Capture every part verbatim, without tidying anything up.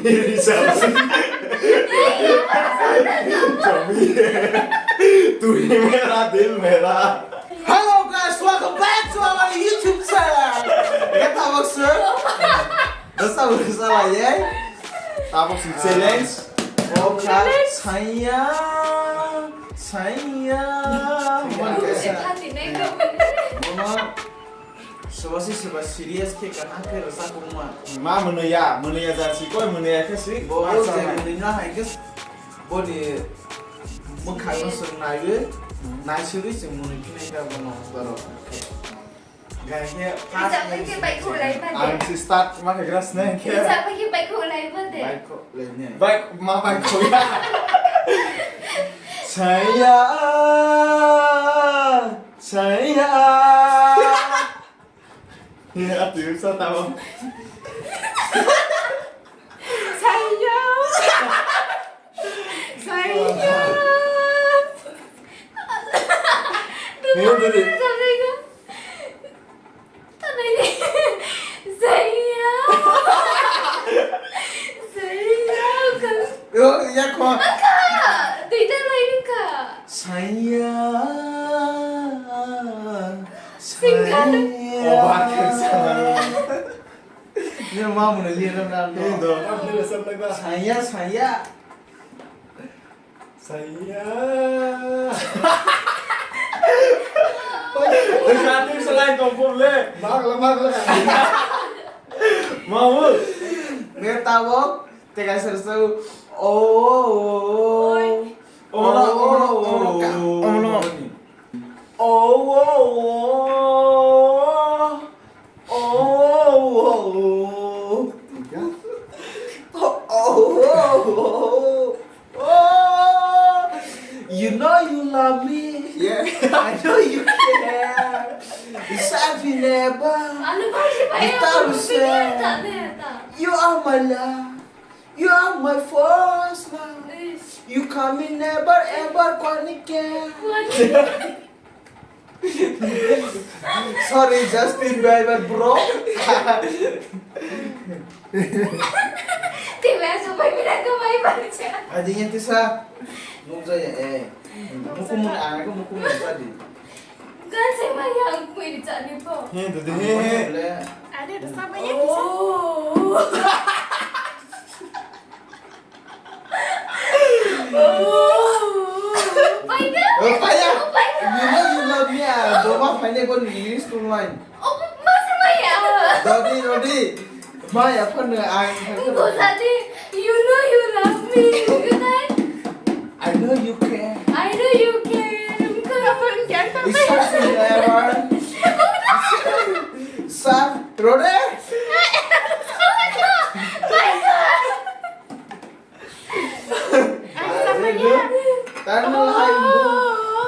मेरी सब्जी। जमी है। तू ही मेरा दिल मेरा। Hello guys, welcome back to our YouTube channel. Kata maksud? Basta basta lah ya. Tabok si challenge. Oh, kha, challenge. Saya, saya. Mana biasa? Mama, sebasi seba serious ke kana ke rasa kuma. Ma mano ya, mano ya jasi koi mano ya kasi. Bo, mano ya kasi. Boni mukha no sung naiwe, naisuri sung mano kine ka bono baro. Gaya first. Ijak pai khe bai khulai ma de. Ang si start ma khe grass ne khe. Ijak pai khe bai khulai ma de. Bai khulai ne. Bai ma bai khulai. Saya, saya. He atu sa tamo. Saya. Saya. Ni dulu. Saya. Saya. Yo, ya ko. Angka. Duita lain ka. Saya. Single. Saya. Oh, bahar ke sana. Ni ma muna liya na na. Ni do. Saya, saya. Saya. Wis ati selain kompor le. Mak le, mak le. Mau. Nge tawok, tega sersa. Oh. Oi. Oh, no, oh, no, oh, no, oh, no. Oh, oh, oh. Oh, oh, oh. Oh, oh, oh, oh. Oh, you know you love me. Yeah. I know you care. It's happy never. Ano ba si ba ya? Guitar ko said, pili ta ne ta. You are my love. You are my first love. Eish. You coming never ever, kwani ke. Kwani ke. Sorry, Justin Bieber, bro. Tiba ya, sampai bilang ke Bieber aja. Adanya tisa. Nung saya, eh. Mukumun, aku mukumun tadi. Kan saya mah yang kui di cak ni po. He, dede, he, he. Ada, ada sama ya, tisa. Oh. Oh, paya. Oh, paya. Oh, paya. You know you love me, ah. Boma phainai bo English tong line. Oh, masa maya. Dodi, dodi. Maya phone ang. Bosadi, you know you love me. Good night. I know you care. I know you care. It's something ever. Saf, Rode. Oh my God. Ang sama niya. Tara na lang mo.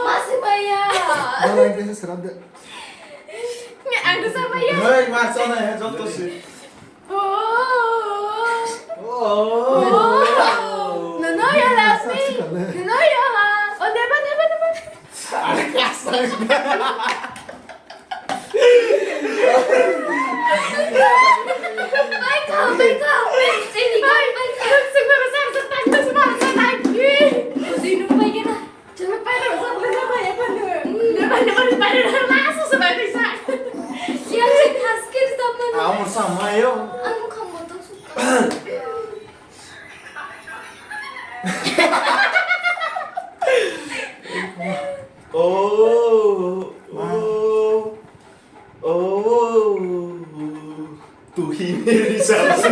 Masih maya. Wala yung kasi sarap da. Ang sama niya. Hoy, masa na yan. Joto si. Oh. Oh. No, no, you love me. No, no, you have. Oh, never, never, never. Sarap ka, sarap. Michael, Michael! Sini ka, Michael! Siguro sa sa tag na sa mga sa tag. Sino pa yun ah? Diba, diba, diba, diba, laso sa bagay sa. Siya si Kaskir sa man. Amo sa mayo. Ano ka mo to suka? Oh, oh, oh, तू ही मेरी सब्जी।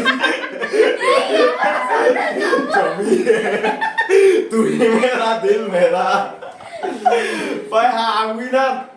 जमी है। तू ही मेरा दिल मेरा। Pai ha, ang winner.